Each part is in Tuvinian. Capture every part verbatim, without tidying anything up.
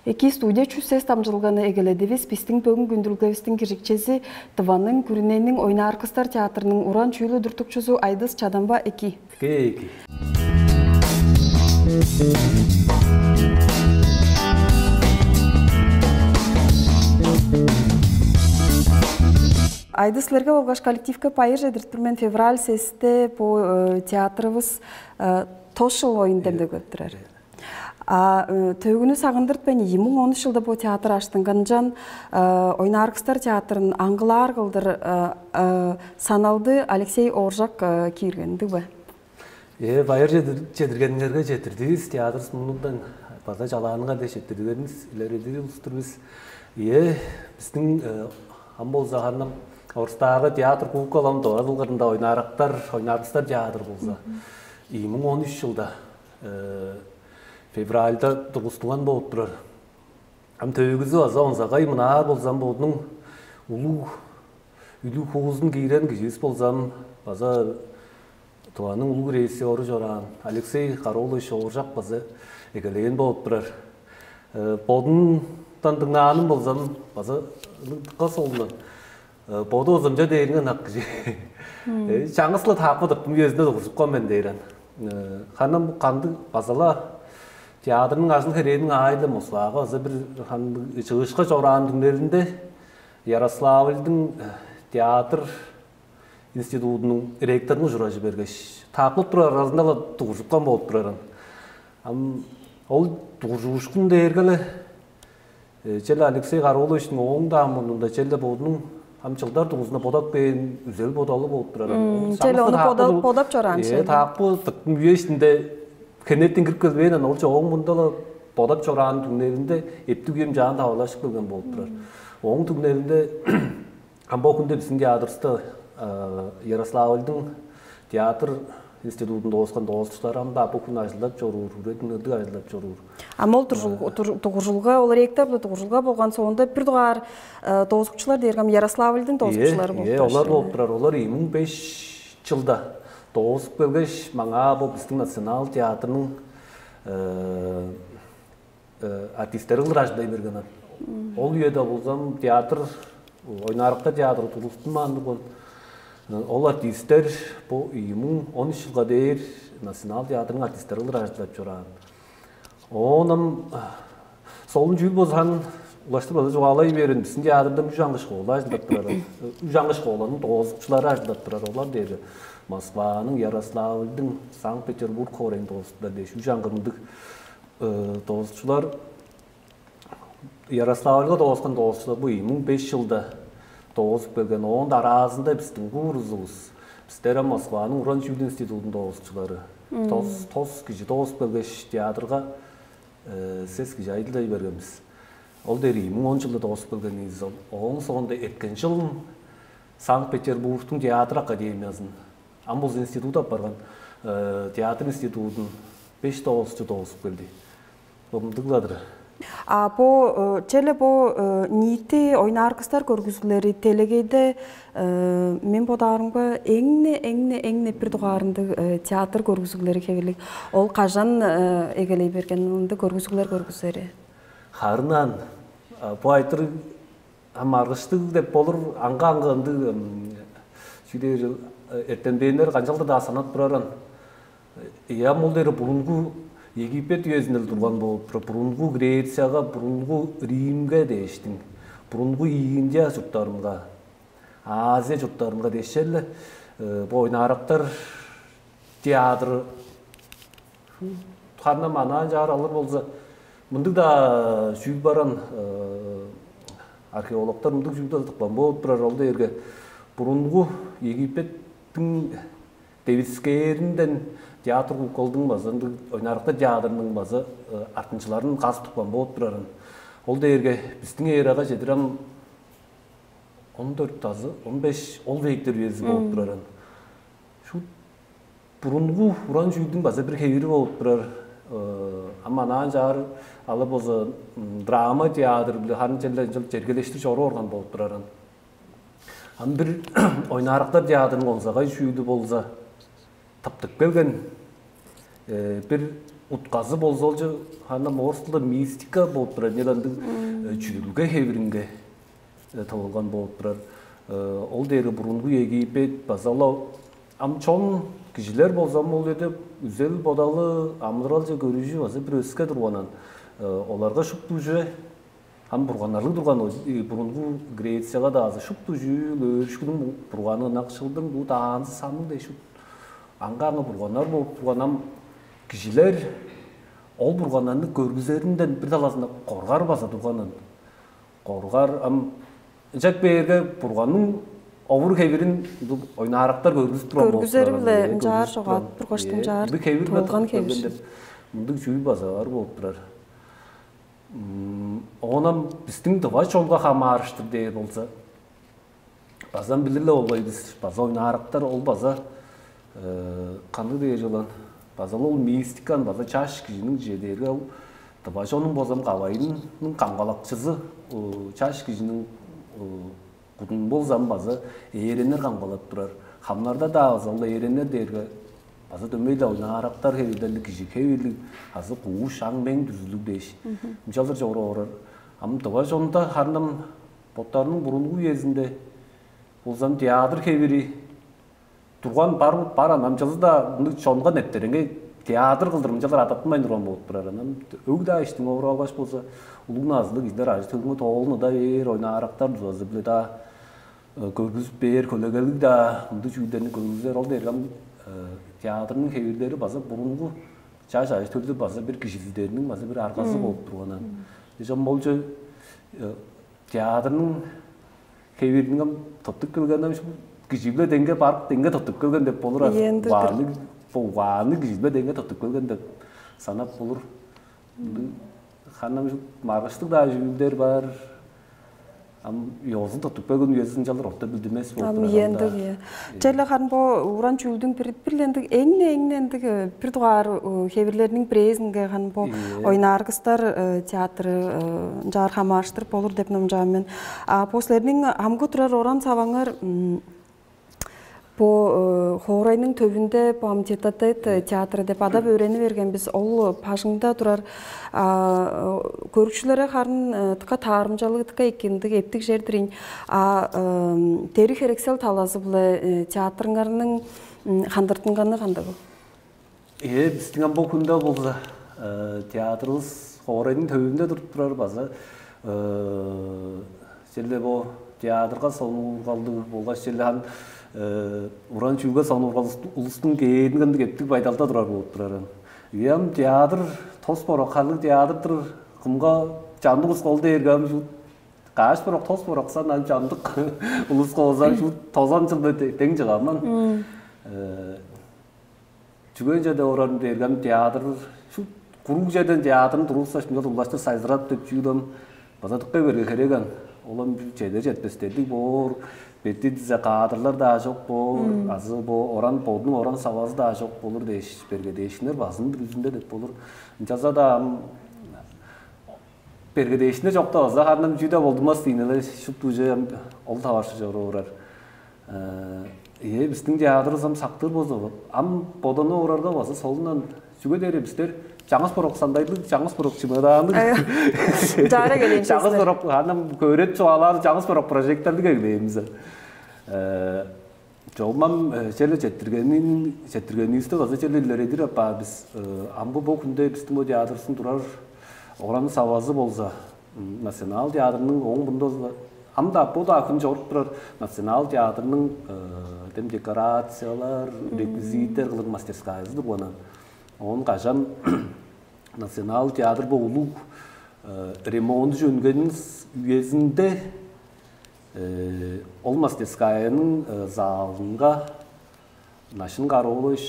Эки студия чүс сес дамчылганы эгеледивис. Бистиң бөгүн күндүлгевистиң киржикчези Тываның күрүнениң ойнааркыстар театрының уран чүүлү дуртукчузу Айдыс Чадамба эки. Кээки. Айдыс, силерге болгаш коллективке байыр чедирип тур мен. Февраль сесте бу э, театрывыс э, тос чыл оюн демдеглеп турар. А э, төөгүнү сагындыртпайн, ийи муң он үч чылда бу театр аштынган чан э, ойнааркыстар театрын аңгылаар кылдыр э, э, саналды Алексей Ооржак э, киирген, ындыг бе? Ээ, байыр чедир- чедиргениңерге четтирдивис. Театрывыс мурнундан база чалааныңар дээш четтирдивис. Илередир улус-тур бис. Ээ, бистиң э, ам болза ханам орустаарга театр кукол, ам тыва дыл кырында ойнаарактар, ойнааркыстар театр болза, ийи муң он үч чылда э, февральда тургустунган болуп турар. Ам төөгүзү база онзагай мынаар болзам, бодунуң улуг үлүг хуузун киирен киживис болзам, база Тываның улуг режиссеру чораан Алексей Кара-оолович Ооржак база эгелээн болуп турар. Э, Бодундан дыңнааным болзам, база дыка солундан. Э, Боду озумча дээриңер ынак кижи. Э, Чаңгыс-ла таакпы тыртым үезинде тургузупкан мен дээр ан. Э, Ханам бу кандыг база-ла театрның ажыл-херээниң аайы-ла Москвага база бир хандыг чыышка чораан түңнелинде Ярославльдың э, театр институдунуң ректорунга ужуражы бергеш, таакпылап турар аразында-ла дугуржупкан болуп турар ан. Ам ол дугуржуушкун дээрге-ле э, черле Алексей Кара-ооловичтиң ооң-даа мурнунда черле бодунуң ам чылдар дугузунда бодап кээн үзел-бодалы болуп турар ан. Ол Чел чаңгыс-ла ону таакпы бодап, ду- бодап чораан Э, шеге. Таакпы тыктым үе иштинде хенертен кирип келбээн ан, ол чогуң мында-ла бодап чораан түңнелинде эптиг үем чаан тавалашып келген болуп турар. Ооң түңнелинде ам бо хүнде биздин театрывыста э, Ярославльдың театр институтунда дооскан доозукчулар ам-даа бо хүн ажылдап чоруур, үрет-, үндүг ажылдап чоруур. Ам ол туржул- тур- дугуржулга, ол ректор-биле дугуржулга болган соонда бир дугаар э, доозукчулар дээрге ам Ярославльдың доозукчулары болуп Е, олар болуп турар. Олар эки миң беш чылда доозуп келгеш, маңаа бо биздин национал театрның э, э, артисттери кылдыр ажылдай берген. Ол үеде болзам театр, ойнаарыкта театр тургузулбаан турган. Ол артисттер бо эки миң он үч жылга дээр национал театрның артисттери кылдыр ажылдап чораан. Оон ам солун чүүл болза улаштыр база чугаалай берин. Биздин театрда үш аңгы школа ажылдап турар. Үш аңгы школанын доозукчулары ажылдап турар. Олар дээри Москваның, Ярославльдың, Санкт-Петербург хоорайын доозуптар дээш үш аңгы мындыг э, доозукчулар Ярославльга дооскан доозукчулар бу эки миң беш чылда доозуп келген. Оон дараазында биздин курузувус, бистер ам Москваның уран чүүлү институтунун доозукчулары. Тос тос кижи доозуп келгеш, театрга э, сес кижи айылдай бергенбиз. Ол дери эки миң он чылда доозуп келгенивиз ол. Ооң соонда эрткен чыл Санкт-Петербургтуң театр академиязын, ам болза институт апарган э, театр институтун беш доозукчу доозуп келди. Бомдугладыр. А бо э, черле бо э, ниити ойнаар кыстар көргүзүглери делегейде э, мен бодаарымга эңне эңне эңне бир дугаарындыг э, театр көргүзүглери хевирлиг. Ол кажан э, эгелей берген ындыг көргүзүглер көргүзери? Харынан бу айтыр ам аргыштыг деп болур, аңга-аңгы ындыг чүү дээр, эртемденнер канчалдыр-даа санап тураран. Ям ол дери бурунгу Египет үезинде турган болуп тура, бурунгу Грецияга, бурунгу Римге дээштиң, бурунгу Индия чурттарынга, Азия чурттарынга дээшерле бо ойнаарактар театры ханна манаан чаар алыр болза, мындыг-даа чүүл баран, археологтор мындыг чүүлдү ылдыкпан болуп турар. Ол дээрге бурунгу Египеттиң девискээринден театр куколдуң база ындыг ойнарыкта театрының база артынчыларын каз тупкан болуп турарын. Ол дээрге биздиң эрага чедир ам он дөрт азы он беш ол вектор үези болуп турарын. Шут бурунгу уран чүүлдүң база бир хевири болуп турар. Ам анаан чаар ала болза драма театр биле харын челден чергелештир чору орган болуп турарын. Ам бир ойнаарыктар театрының онзагай чүүлү болза таптып келген бир Утказы болза олче ханам орус тылда мистика болуп турар, эмнеландыг чүдүлге хевиринге тывылган болуп турар. Ол дээрге бурунгу Египет база-ла ам чон кижилер болза ол жерде үзел бодалы, амыдыралче көрүжү база бир өске турганан, оларга шупту уже ам бурганнарлыг турган, бурунгу Грецияга даазы шупту чүүл өөрүшкүнүң бурганы ынакшылдың бу даанзы санның дээш аңга-аңгы бурганнар болуп турган ам кижилер ол бурганнарны көргүзеринден бир талазында коргар база турганын. Коргар ам ынчак бээрге бурганның овур хевирин ойнаарактар көргүзүп турган болуп Көргүзери турар. Биле Ынчаар жогаат бургаштың жаар Мындыг хевир болган хевир. Мындыг чүүл база бар болуп турар. Оон ам бистиң дывай чонга хамаарыштыр дээр болза, база билирле болгай бис, база ойнаарактар ол база кандыг дээр чылан, база ол мистиканы база чаш кижиниң чедээрге ол дывай чонуң болзам кавайының камгалакчызы, чаш кижиниң кудун болзам база ээреннер камгалап турар. Хамнарда-даа база ол ээреннер дээрге база дөмей-ле ойнаарактар хевирлерлиг, кижи хевирлиг, азы кууш аң-мең дүрзүлүг дээш. Ынчалдыр чогура орар. Ам дывай чонда харын ам боттарының бурунгу үезинде болзам театр хевири турган бар бар анамчалы-даа мындыг чонга нептереңге театр кылдыр мынчалар адаттынмайн турган болуп турар. Анан өг-даа иштиң овуруп алгаш болза улуг назылыг кижилер ажы-төлүңө тоолун ыда бээр, ойнаарактар дузазы-биле-даа көргүзүп бээр, хөлегелиг-даа мындыг чүүлдерни көргүзер. Ол дээрге ам театрның хевирлери база бурунгу чаш ажы-төлдү база бир кижизидерниң база бир аргазы болуп турганын. Ижам болчу театрның хевиринин тыптып келген ам кижи-биле деңге барып деңге тыптып келген деп болур. Ийе, ындыг. Угаанныг, бо угаанныг кижи-биле деңге тыптып келген деп санап болур. Ханам маргыштыг-даа чүүлдер бар. Ам ёзун тыптып келген үезин чалыр орта билдимес болуп Ам турар. Ийе, ындыг, ийе. Черле харын бо уран чүүлдүң бир бир ындыг эң-не эң-не ындыг бир дугаар хевирлерниң бирээзинге харын бо Ийе. Ойнааргыстар театры ынчаар хамааштырып болур деп номчаан мен. А бо силерниң амгы турар оран саваңар бо хоорайның төвүндө бо ам тет-а-тет театры деп адап өөрени берген бис. Ол бажыңда турар көрүкчүлерге харын тыка таарымчалыг, тыка эккиндиг эптиг чер-дирин. А дери херексел талазы-биле театрыңарның хандыртынганы кандыг? Ээ, бистиң ам бо хүндө болза театрыбыз хоорайдың төвүндө туруп турар база черле бо театрга сонуургалдыг болгаш черле хан уран чүүлге сонуургал улустуң кээрин кындыг эптиг байдалда турар болуп турар. Ийем театр тос борок харлыг театр-дыр. Кымга чамдык улуска ол дээрге ам шуут каш борок тос бороксан ам чамдык улуска болза шуут тозан чылда дең чыгааман. Чүгенче деп орарым дээрге ам театр шуут куруг черден театрны тургускаш мынча улаштыр сайзырап деп чүүлден база дыкпай берге хереган. Олам чеде четпестердиг боор, бетти дизе каадырлар-даа чок боор, азы бо оран бодунуң оран савазы-даа чок болур дээш берге дээшинер базының бир үзүнде деп болур. Ынчалза-даа ам берге дээшинде чокта база хандан чүү-даа болдунмас дейн эле шупту уже ол таваршы чоруур. Ээ, бистиң театрывыс ам сактыр болза, ам боданы орарга база солундан чүге дээрге бистер чаңгыс борок сандайлыг, чаңгыс борок чымыраанныг. Жаара келейн. Чаңгыс борок анам көрөт чугаалаар чаңгыс борок прожекторлуг эглээмиз. Чогумам черле четтиргенин четтиргенивисти база черле илередир аппаа бис амгы бо хүнде бистиң бо театрывыстың турар оран савазы болза национал театрның оң мурнунда ам-даа бо-даа хүн чоруп турар национал театрның дем декорациялар, реквизиттер кылыр мастерскайызы турганын. Оон кажан национал театр бо улуг ремонт жөнгениң үезинде ол мастерскаяның залынга Нашын Кароолович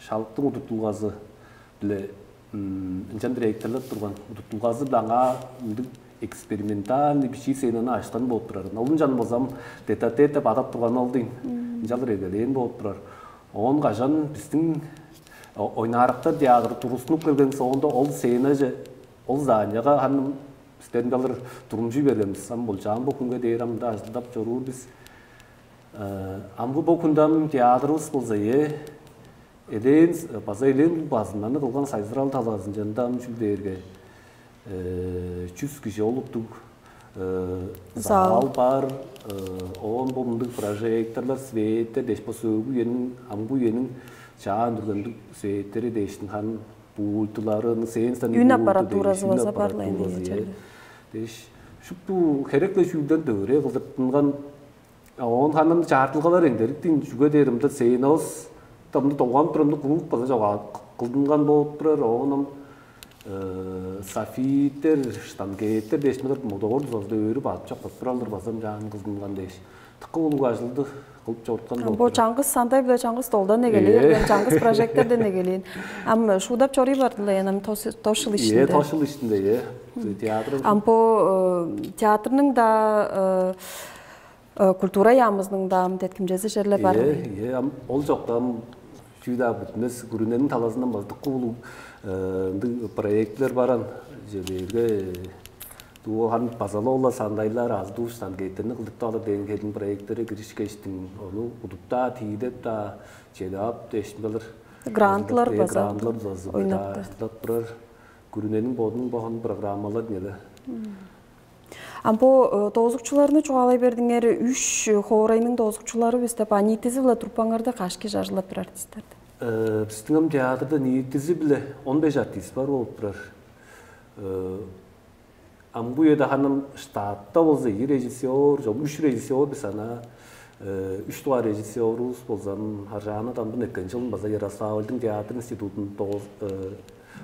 Шалыктың удуртулгазы-биле ынчан директорлап турган удуртулгазы-биле аңаа мындыг экспериментальный бичии сценаны ачыткан болуп турар. Ол ынчан болзам тет-а-тет деп адап турган ол дейн. Ынчалдыр эгелээн болуп турар. Оон кажан бистиң ойнаарактар театры турустунуп келген соонда ол сценаже, ол зданияга ханным бистерин калыр турумчуй берген бис. Ам болчаан бо хүнге дээр ам мында ажылдап чоруур бис. Амгы бо хүнде ам театрывыс болза ээ Элээн база элээн улуг базымнарны кылган сайзырал талазынче ындан чүл дээрге чүс кижи олуттуг зал бар. Оон бо мындыг прожекторлар, светтер дээш, бо сөөгү үениң, амгы үениң чаа үндүргендиг светтери дээштиң, харын буултулары, сеанстан үн аппаратуразы база бар-ла эми. Дээш, шупту херек-ле чүүлден дөөрээ кылдыртынган. Оон ханам чаартылгалар эңдериктин, чүге дээрим-дир, сценавыс дымны долган турумну кууп база чогаадып кылдынган болуп турар. Оонум софиттер, штангеттер дээшмелер модогор дузазында өөрүп ап чок кылып туралдыр база ынчаан кылдынган дээш, тыккы улуг ажылды кылып чоруткан болуп Бо турар. Чаңгыс сандай биле чаңгыс долдан эгелээн, Ээ. Чаңгыс прожекторден эгелээн. Ам шуудап чорууй бардылар, ам тос тос жыл Ээ, ишинде. Тос жыл ишинде, ээ. Театр Ам бо э, театрның да э, э, культура яамызның да ам деткимчези черле бар. Ээ, ээ, ам ол чокта ам чүү-даа бүтүнес, күрүнениң талазындан база дыка улуг э, ындыг проектилер баран, желээрге дуу хан базалы ола сандайлар, аз дууш сангейттерни кылдыртып алыр деген хедин проекттери киришкештиң, ону удуп-даа, тиилеп-даа, чедап дээшин балыр. Грантлар Э, база грантлар база ойнап-даа. Ажылдап турар. Күрүнениң бодунуң бахан программалар неде. Ам бо э, доозукчуларны чугаалай бердиңер, үш хоорайның доозукчулары бис деп, а ниитизи-биле труппаңарда каш кижи ажылдап турар артистерди? Э, Биздин ам театрда ниитизи-биле он беш артист бар болуп турар. Э, Ам бу үеде ханым штатта болза, ийи режиссер, чогум үш режиссер бис ана. Э, Үш дугаар режиссерубуз болза, ам Аржаана Дамбын эккен жылын база Ярославльдың театр институтун доос- э,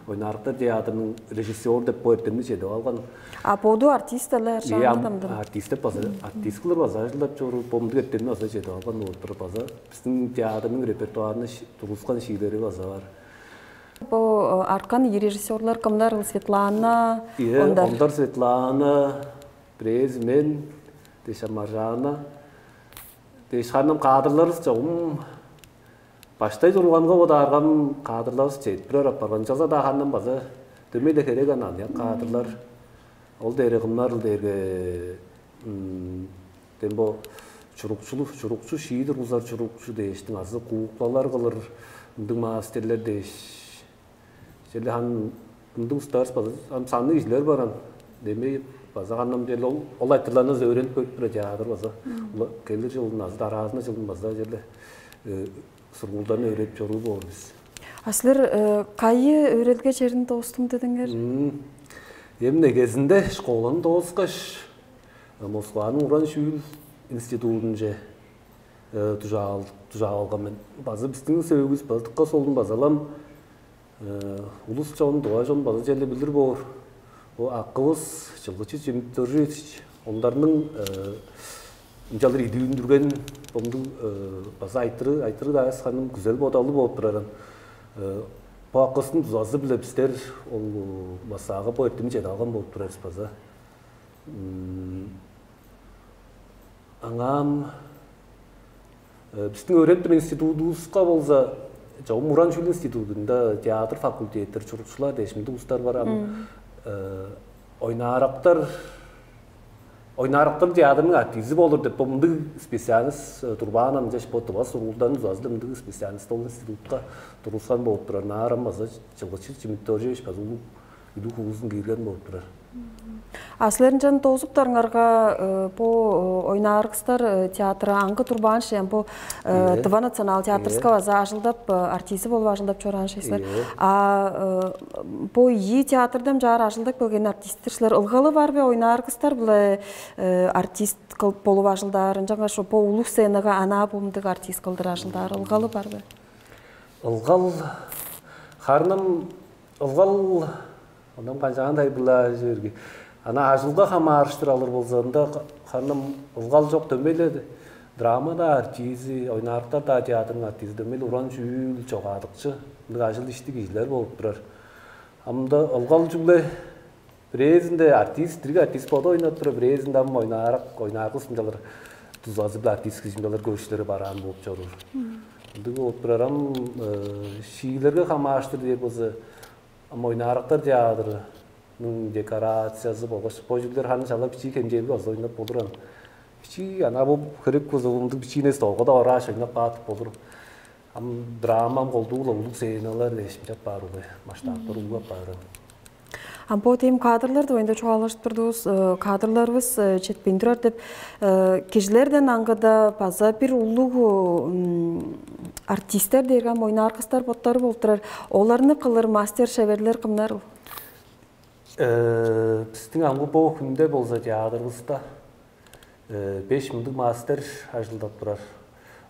ойнаарыктар театрының режиссер деп бо эртемни чедип алган. А боду артист эле Аржаана Дамбын. Артист деп база артист кылыр база ажылдап чоруур, бомдук эртемни база чедип алган болуп тур база. Биздин театрның репертуарына ши- тургускан шиилери база бар. Бо э, арткан режиссерлар кымдар? Светлана, Ие, Ондар. Ондар Светлана, бирээзи мен, дээш ам Маржаана, дээш ханым кадрларывыс чогум баштай турганга бодааргам кадрларывыс четип турар апарган. Чалза-даа ханым база дөмей-ле херек ан аныяк кадрлар. Ол дээре кымнарыл дээрге м, дем бо чурукчулуг, чурукчу шиидир узар чурукчу дээштиң азы кууклалар кылыр ындыг маастерлер дээш. Чели хан ындыг устаарыс база ам санныг кижилер баран. Демей база ханнам чели ол ол айтырларны база өөренип көрүп тура театр база. Ула- Келир жылын азы дараазына жылын база чели э, сургуулдарны өөредип чоруур боор бис. А силер э, кайы өөрелге черин доостум дедиңер? М, Эм негезинде школаны дооскаш, Москваның уран шүүл институтунче э, дужаал дужаап алган мен. База биздин сөөгүбүз база дыкка солун базалам э, улус чон, дуга чон база черле билир боор. Бо акывыс Чылгычы Чимитторжевич ондарның э, ынчалыр идүүндүрген бомдуг э, база айтыры айтыры даас ханым күзел бодалы болуп тураран. Э, Бо акывыстың дузазы биле бистер ол массаага бо эртими чеде алган болуп турарбыз база. М, Аңаам э, биздин өөренип турган институтубузга болза чогум уран чүүл институтунда театр факультеттер, чурукчулар дээш мындыг улустар бар. Ам э, ойнаарактар ойнаарактар театрның артизи болур деп бо мындыг специалист э, турбаан ам дээш бо тыва сургуулдан узазы мындыг специалист ол институтка тургускан болуп турар. Наарам база Чылгычы Чимитторжевич база улуг үлүг хуузун киирген болуп турар. А силерниң чан доозуптарыңарга э, бу э, ойнааргыстар э, театры аңгы турбаан шен бу э, Тыва национал театрска база ажылдап э, артизи болуп ажылдап чораан шен силер. А э, бу ийи театрдан жаар ажылдап келген артисттер силер ылгалы бар бе? Ойнааргыстар биле э, артист кылып болуп ажылдаар, ынчангаш бу улуг сценага анаа бумдуг артист кылдыр ажылдаар ылгалы бар бе? Ылгал харным ылгал Оон канчаан тайылбырлаар чүве эрги. Ана ажылга хамаарыштыр алыр болза, ында ханым ылгал чок дөмей-ле драма-даа артизи, ойнаарыктар-даа театрның артизи, дөмей-ле уран чүүл чогаадыкчы, ындыг ажыл иштиг кижилер болуп турар. Амда ылгал чүгле бирээзинде артист, дириг артист боду ойноп турар, бирээзинде ам ойнаарак, ойнаагы ушунчалар дузазы-биле артист кижимчалар көрүштери бараан болуп чоруур. Ындыг болуп турар ам шиилерге хамааштыр дээр болза, ам ойнаарактар театрының декорациясы болгаш бо чүглер ханы чалап бичии хемчээлиг база ойноп болур ам. Бичии ана бу херек кузовунду бичиинес долго да орааш ойноп каатып болур. Ам драмам колдуу-ла улуг сценалар дээш, ынчап баар улай, масштабтар улгап баары. А бо тем кадрлар дугайында чугаалашып турдувус, э, кадрларывыс э, четпейн турар деп, э, кижилерден аңгыда база бир улуг м, артисттер дээрге ам ойнаар кыстар боттары болуп турар. Оларны кылыр мастер шеберлер кымнарыл? Э, Биздин амгы бо хүнде болза театрыбызда э, беш мындыг мастер ажылдап турар.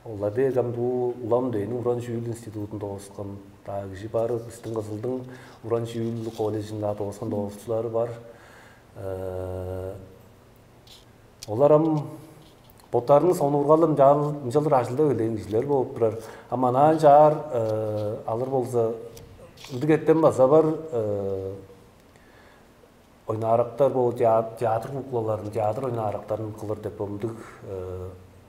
Олар дээрге ам бу улам дээнин уран чүүл институтун дооскан даа кижи бар. Биздин Кызылдың уран чүүл колледжин даа дооскан доозукчулары бар. Э, Олар ам боттарының сонуургалын ынчалдыр ажылдап келген кижилер болуп турар. А манаан чаар э, алыр болза, ындыг эттен база бар э, ойнаарактар, бо теа- театр куклаларын, театр ойнаарактарын кылыр деп ындыг. Э,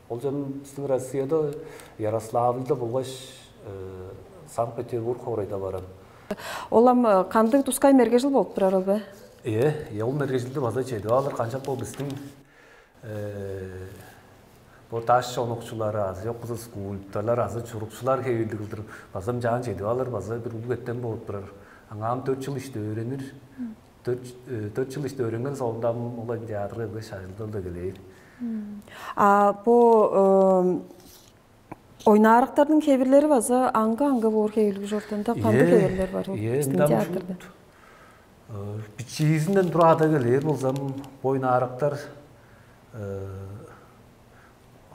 ол жөн биздин Россияда Ярославльда болгаш э, Санкт-Петербург хоорайда баран. Ол ам э, кандыг тускай мергежил болуп турар ол бе? Э, э, ол мергежилди база чедип алыр, канчап бо биздин э, бо даш чонукчулары азы жок болза скульпторлар азы чурукчулар хевирлиг кылдыр база ынчаан чедип алыр, база бир улуг эттен болуп турар. Аңаам төрт жыл иште өөренир. Төрт төрт жыл иште өөренген соонда ам ол эми театрга келгеш ажылдап эле келээр. А бо э, ойнаарактардын хевирлери база аңгы-аңгы боор хевирлиг чордунда кандыг Ээ, хевирлер бар ол ээ, биздин ындан театрда? Шуут, э, бичиизинден тура ада келээр болзам, бо ойнаарактар э,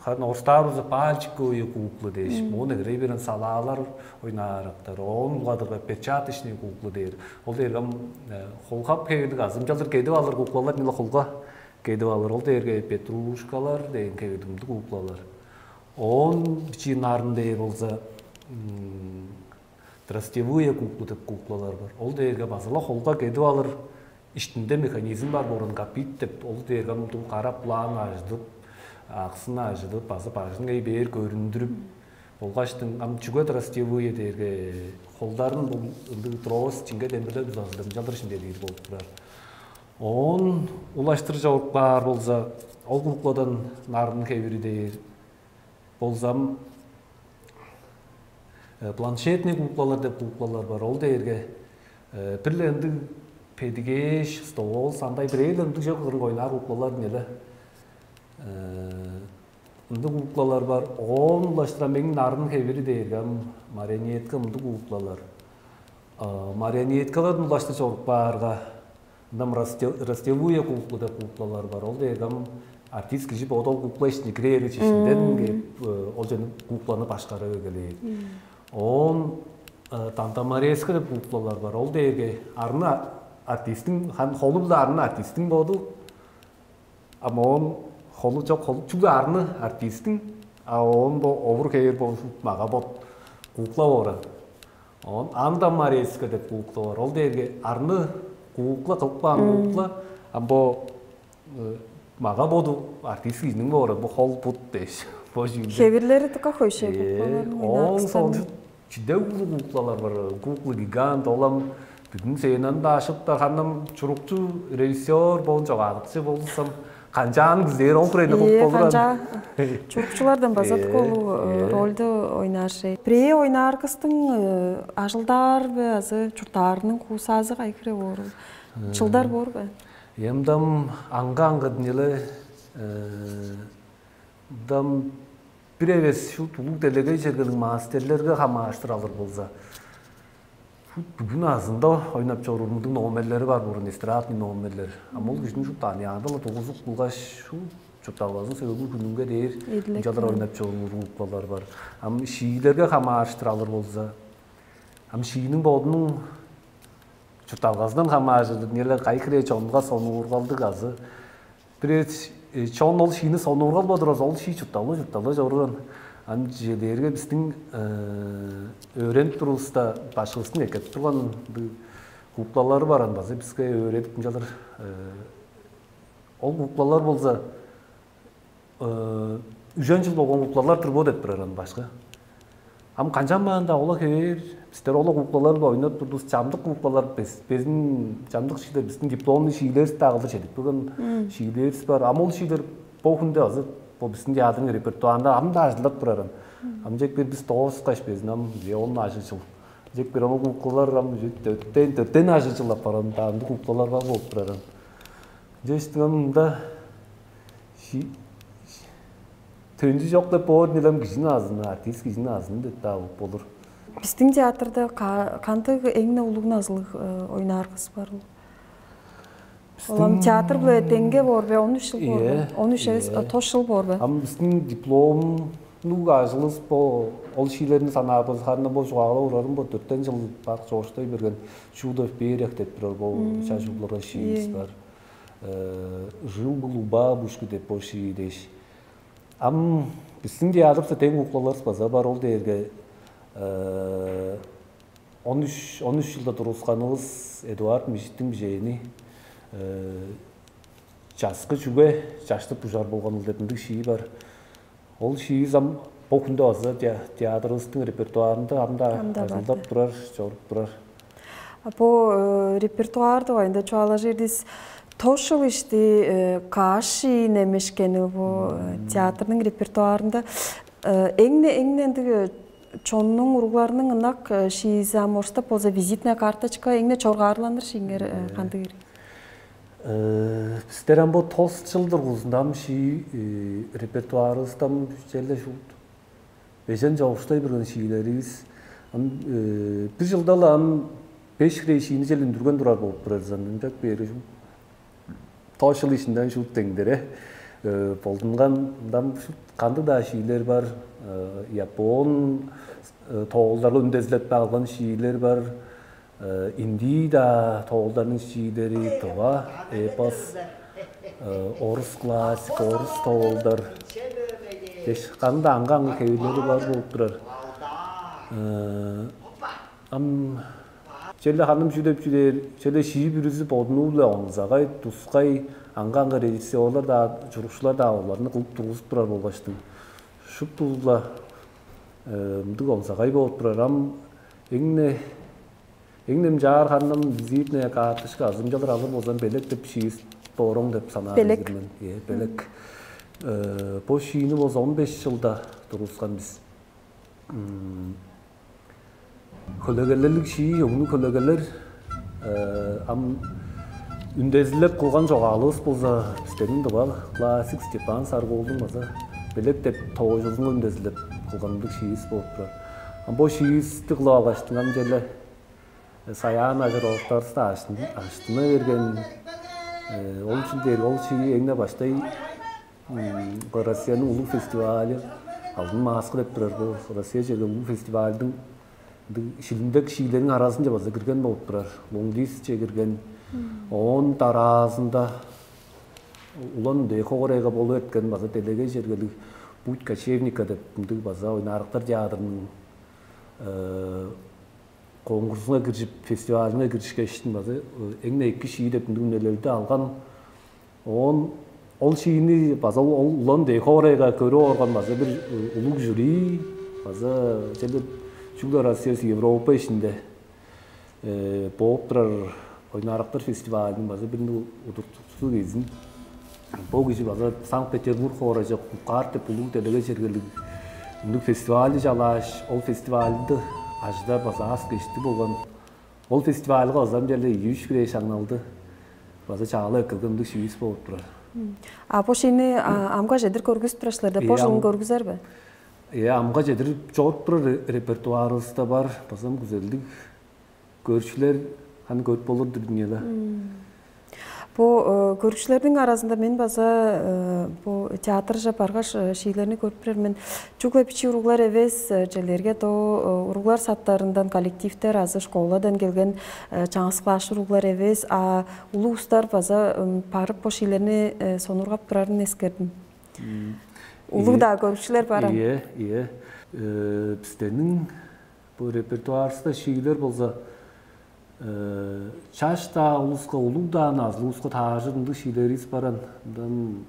харын орустаар болза пальчиковые куклы дээш, мону эгерей берен салаалар ойнаарактар, оон улгадырга перчаточные куклы дээр. Ол дээрге ам э, холгап хевирлиг азы ынчалдыр кедип алыр куклалар, мила холга кедип алыр. Ол дээрге петрушкалар деген хевирлиг куклалар. Оон бичии нарын дээр болза м, дростевые куклы деп куклалар бар. Ол дээрге база-ла холга кедип алыр, иштинде механизм бар боорун копит деп, ол дээрге ам мындыг кара план ажыдып, аксын ажыдып, база бажын кей бээр көрүндүрүп, болгаштың ам чүге дростевые дээрге холдарын бул ындыг трос, чиңге демирлер дузазында ынчалдыр шинчедир болуп турар. Оон улаштыр чоруп каар болза, ол кукладан нарын хевири дээр болзам, э, планшетный куклалар деп куклалар бар. Ол дээрге э, бир-ле ындыг педигеш, стол, сандай бирээ-ле ындыг чок кырынга ойнаар куклалар эле. Э, Ындыг куклалар бар. Оон улаштыр мээң нарын хевири дээрге ам марионетка ындыг куклалар. А, марионеткалардан улаштыр чоруп каарга, ында ам расте- ростевые куклы деп куклалар бар. Ол дээрге ам артист кижи боду ол кукла иштине кирээри чиштинден кээп, э, ол жөн кукланы башкарып эгелээр. Оон э, Тантамареска деп куклалар бар. Ол дээрге арны артисттиң, хан холу-биле арны артисттиң боду, а моон холу чок, холу чүгле арны артисттиң, а оон бо овур хевир бо мага бот кукла бооран. Оон Анда Мареска деп кукла бар. Ол дээрге арны кукла кылып каан кукла, а бо э, мага боду артист кижиниң бооран, бо хол бут дээш. Бо жүүнден. Хевирлери тыка хөйшек Э, куклаларның Оон ойнакчыларын. Соончу чиде улуг куклалар бар. Кукла гигант, олам бүгүн сценаны даашыптар, ханам чурукчу, режиссер, боон чогаагытчы болсам, канчаан күзээр ол курайны куп Ээ, болуран. Канча чурукчулардан база Ээ, тыка улуу э, ээ. Ролду ойнаар шей. Бирээ ойнаар кыстың э, ажылдаар бе азы чурттаарының хуусаазы кай хире боорул? Чылдар боор бе? Эмдам аңга аңгыдын эле э, дам бир эвес шут улуг делегей чергелиң маастерлерге хамааштыр алыр болза, бүгүн азында ойнап чоруур мындыг номерлери бар бурун, эстрадный номерлер. А мол кижиниң шут аныяанда-ла тугузуп кылгаш, шу чуртталбазын сөөлгү күнүнге дээр Эдилек ынчалар кылган. Ойнап чоруур группалар бар. Ам шиилерге хамааштыр алыр болза, ам шиинин бодунуң чуртталгазынан хамаажырлыг нелер кайы хире чонга сонуургалдыг азы бир чон ол шиини сонуургалбадыр, ол шии чуртталып чуртталып чоруур. Ам чижээлээрге биздин өөренип турувуста башкыбыздын эккетип турган куклалары бар, ам база бизге өөредип ынчалыр. Ол куклалар болза үжен жыл болгон куклалар турбу деп турар ам башкы. Ам канчанмаанда ола хевээр, бистер ола куклалар-биле ойноп турдувус, чамдык куклалар, безин чамдык шиилер, биздин дипломный шиилеривис-даа кылдыр чедип келген шиилеривис бар. Ам ол шиилер бо хүнде азы Бо биздин театрдын репертуарында ам да ажылдап турар ам. Ам жек бир биз дооскаш безин ам же он ажыжыл. Жек бир ама куклалар ам төрттен төрттен ажыжыл апаран даанды куклалар бар болуп турар ам. Жештиң ам мында төнчү жок деп боор нилем кижини азыны, артист кижини азыны деп даа болуп болур. Биздин театрда кандыг эң улуг назылыг ойнааргыс бар? Олам театр биле деңге боор бе? Он үч жыл боор бе? Он үч эвес, тош жыл боор бе? Ам биздин дипломнуг ажылыбыз бо ол шиилерни санаабыз ханна бо чугаалап урарым бо төрттен жыл бак жооштой берген Чудов берех деп турар бо чажууларга шиибиз бар. Жил был у бабушки деп бо шии дээш. Ам биздин театрыбызда тең уклаларыбыз база бар ол дээрге он үч он үч жылда тургусканывыс Эдуард Мижиттиң бижээни часкы чүге чаштып бужар болган деп ындыг шии бар. Ол шиивис ам бо хүндө база театрыбыздың репертуарында ам да ажылдап турар, чоруп турар. Бо репертуар дугайында чугаалажыр дис тошул ишти каш шии немешкени бу театрның репертуарында эңне эңне ындыг чоннуң уругларының ынак шиизи ам орустап болза визитная карточка эңне чоргаарланыр шииңер кандыг ирги? Бистер ам бо тос чыл дургузунда ам шии репертуарыбызда ам черле шуут бежен чогуштай берген шиилеривис ам бир жылда-ла ам беш хире шиини чел үндүрген турар болуп турар ынчак бээри тоо чыл ишинден шуут деңдере болдунган мындан шуут кандыг-даа шиилер бар. Япон тоолдарга үндезилеп алган шиилер бар. Индии-даа тоолдарның шиилери, тыва эпос, орус классика, орус тоолдар дээш кандыг-даа аңгы-аңгы хевирлери бар болуп турар. Ам черле ханым чүү деп чүдээр, черле шии бүрүзү бодунуу-биле онзагай, тускай, аңгы-аңгы режиссерлар-даа, чурукчулар-даа оларны кылып тургузуп турар болгаштың. Шупту-ла мындыг онзагай болуп турар. Ам эңне эңнем чаар ханым визитная карточка азымчалар алыр болзам белек деп шиис бооруң деп санаар Белек. Мен. Э, белек. Э, бо шиини болза он беш жылда тургускан биз. Хөлегелерлиг шии, угну хөлегелер ам үндезилеп кылган чогаалывыс болза, бистерниң дывал классик Степан Саргуулдуң база белек деп тоожузунга үндезилеп кылгандыг шиивис болуп турар. Ам бо шиивисти кылып алгаштың ам черле саяан ажыр оруктарывысты аштына берген. Ол үчүн дээр ол шии эңне баштай Россияның улуг фестивалы Алдын Мааскы деп турар. Бу Россия черге улуг фестивальдың шилиндек шиилерниң аразынче база кирген болуп турар. Луңдисче кирген. Оон дараазында улан Дехо корайга болуп эрткен база делегей чергелиг Путь кочевника деп мындыг база ойнаарыктар театрының конкурсунга киржип, фестивалынга киришкештин база эң эки шии деп мындыг үнелелди алган. Оон ол шиини база ол улан Дехо корайга көрүп орган база бир улуг жюри база черле чүгле Россиясы Европа ишинде бооп турар ойнаарактар фестивалының база бир удуртукчузу кезин. Бо кижи база Санкт-Петербург хоорайжок Муккаар деп улуг делеге чергелиг ындыг фестивалды чалааш, ол фестивалды ажыда база аас кешти болган. Ол фестивальга база ам черле үш хире шаңналды база чаалап эккелген ындыг шивис болуп турар. А бо шиини амга чедир көргүзүп турар силер да, бо жылын көргүзер бе? Э, амга чедир чогуруп турар репертуарыбызда бар, базам күзелдиг көрчүлер аны көрүп болур дүрүнү. Бу көрүкчүлөрдүн аразында мен база бу театрже баргаш шиилерни көрүп турар мен. Чүгле бичии уруглар эвес, челерге до уруглар саттарындан коллективдер азы школадан келген чаңгыс класс уруглар эвес, а улуустар база барып бу шиилерни сонургап турарын эскердим. Улуу да көрүкчүлөр бар. Ие, ие. Бистенин бу репертуарыбызда шиилер болза чаш-даа улуска, улуг-даа назылыгыбызга тааржыр ындыг шиилеривис баран. Мындан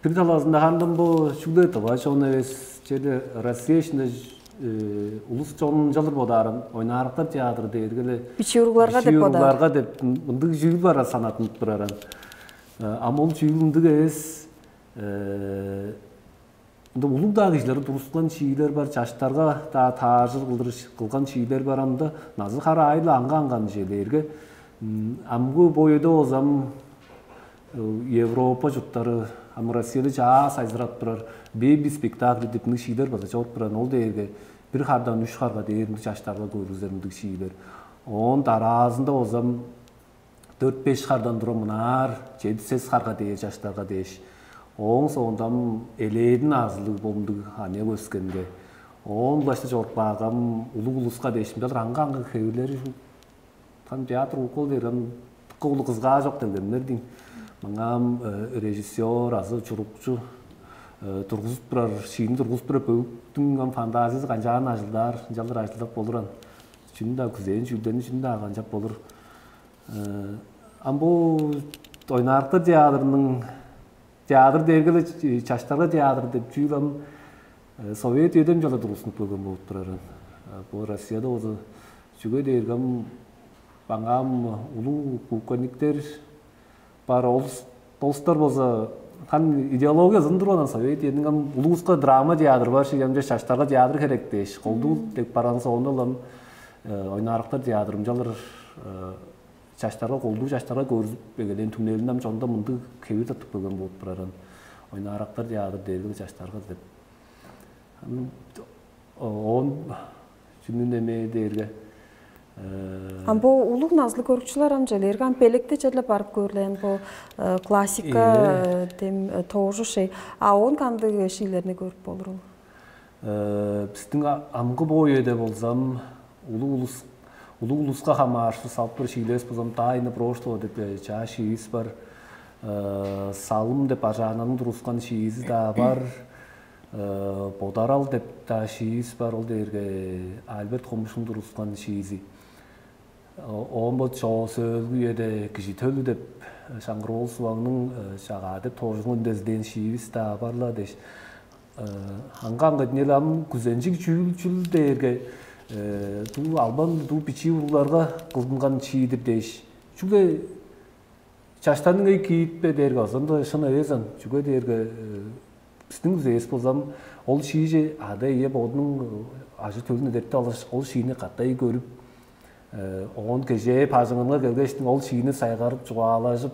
бир талазында хандым бу чүгле тыва чон эвес, чеде Россия ишинде улус чонун чалыр бодаарым, ойнаарыктар театры дээргеле бичии уругларга деп бодаар. Уругларга деп мындыг чүүл бар санатынып тураран. Ам ол чүүл ындыг эвес. Э, Ында улуг-даа кижилер турускан шиилер бар, чаштарга-даа тааржыр кылдыр кылган шиилер бар, анда назы-хары аайы-ла аңгы-аңган чүве дээрге, м, амгы бо үеде болза ам, э, Европа чурттары, ам Россияда чаа сайзырап турар, беби спектакли деп мындыг шиилер база чоруп турар. Ол дээрге бир хардан үш харга дээр мындыг чаштарга көргүзер мындыг шиилер. Оон дараазында болза ам дөрт-беш хардан тура мынаар чеди-сес харга дээр чаштарга дээш, ооң соонда ам элээдин азылыг болумдуг аныяк өскенге, оон улаштыр чорупкаагам улуг улуска дээш, мынчалдыр аңгы-аңгы хевирлери ушул. Там театр укол дээрге ам дыка улуг кызгаа чок келгеннер дейм. Маңаа ам, э, режиссер азы чурукчу, э, тургузуп турар, шиини тургузуп турар бөлүктүң ам фантазиязы канчаан ажылдаар, ынчалдыр ажылдап болур аан. Чүнү-даа күзээн чүүлдерни чүнү-даа канчап болур. Э, Ам бо ойнаарыктар театрының, театр дээрге-ле ч-, чаштарга театр деп чүүл ам, э, совет үеде ынчалдыр тургустунуп келген болуп турар. Э, Бо Россияда болза, чүге дээрге ам баңаам улуг пуканниктер бар, ол улустар болза, хан идеология ызын турган совет үеде ам улуска драма театр бар, ши ам чаштарга театр херек дээш, колдуу дег барган соонда ам, э, ойнаарыктар театры ынчалдыр, э, чаштарга, колдуу чаштарга көргүзүп эгелээн түңнелинде ам чонда мындыг хевир тыптып келген болуп турар. Ойнаарыктар театр дээрге чаштарга деп. Ам оон чүнү немээ дээрге, э, Ам бо улуг назылыг көрүкчүлер ам чүлерге ам белекте черле барып көрлээн бо, э, классика, Ийе. э, дем, э, тоожу шей. А оон кандыг шиилерни көрүп болурул? Э, Бистиң а- амгы бо үеде болзам, улуг улус улуг улуска хамаарыштыр салып тур шиилевис болзам, «Тайны прошлого» деп, э, чаа шиивис бар. Э, «Салым» деп ажаананың тургускан шиизи-даа бар. Э, «Бодарал» деп-даа шиивис бар. Ол дээрге Альберт Хомушуң тургускан шиизи. О- Оон бо чоо сөөлгү үеде «Кижи төлү» деп, э, Шаңгыр-оол Суваңның, э, «Чагаа» деп тоожузунга үндезилээн шиивис-даа бар-ла дээш. Э, Аңгы-аңгы динел ам күзенчиг чүүл чүл дээрге, э, дуу албан, дуу бичии уругларга кылдынган шиидир дээш. Чүгле чаштарның эй киитпе дээрге азында шын эвес ан. Чүге дээрге, э, бистиң күзээвис болзам, ол шииже ада-ие бодунуң, э, ажы-төлүн эдертип алгаш, ол шиини катай көрүп, э, оон кежээ бажыңынга келгештиң ол шиини сайгарып, чугаалажып,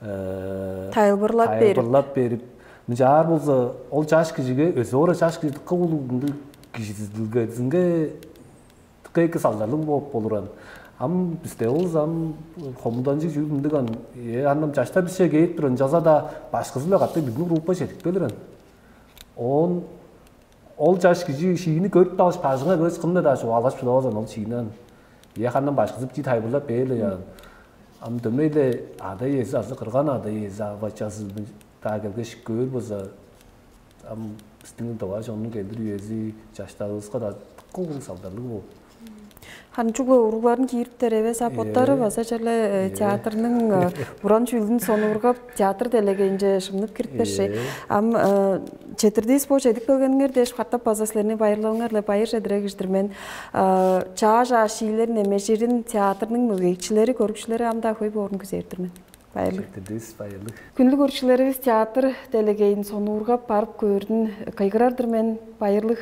э, Тайылбырлап берип. Тайылбырлап берип, мынчаар болза, ол чаш кижиге, өзү ора чаш кижи дыка улуг мындыг кижизидилгезинге дыка эки салдарлыг болуп болуран. Ам бисте болза ам хомуданчыг чүүл мындыг ан, э, андан чаштар бисче кээп туран, чаза-даа башкызы-биле каттай бүгүн группа чедип келир ан. Оон ол чаш кижи шиини көрүп-даа алгаш, бажыңга көөс кымны-даа чугаалажып шыдавазан ол шиини ан. Е хандан башкызып чи тайылбырлап бээр-ле яан. Ам дөмей-ле ада-иези азы кырган ада-иези, ава-чазы-даа келгеш көөр болза, ам бистиң дова чоннуң келдир үези чаштарывыска-даа дыка улуг салдарлыг боор. Харын чүгле уругларын киириптер эвес, а боттары Ээ. База черле, э, Ээ. Театрның, э, буран чүүлүн сонуургап, театр делегейинче шымнып кириптер ши. Ээ. Ам, э, четирдиис бо чедип келгениңер дээш катап база силерни байырлалыңар-ла байыр чедире кижидир мен. Э, Чаа-чаа шиилер немежирин театрның мөгейикчилери, көрүкчүлери ам-даа хөй боорун күзээр-дир мен. Байырлыг. Четирдиис байырлыг. Күндү көрүкчүлеривис театр делегейин сонуургап барып көөрүн кыйгырар-дыр мен. Байырлыг.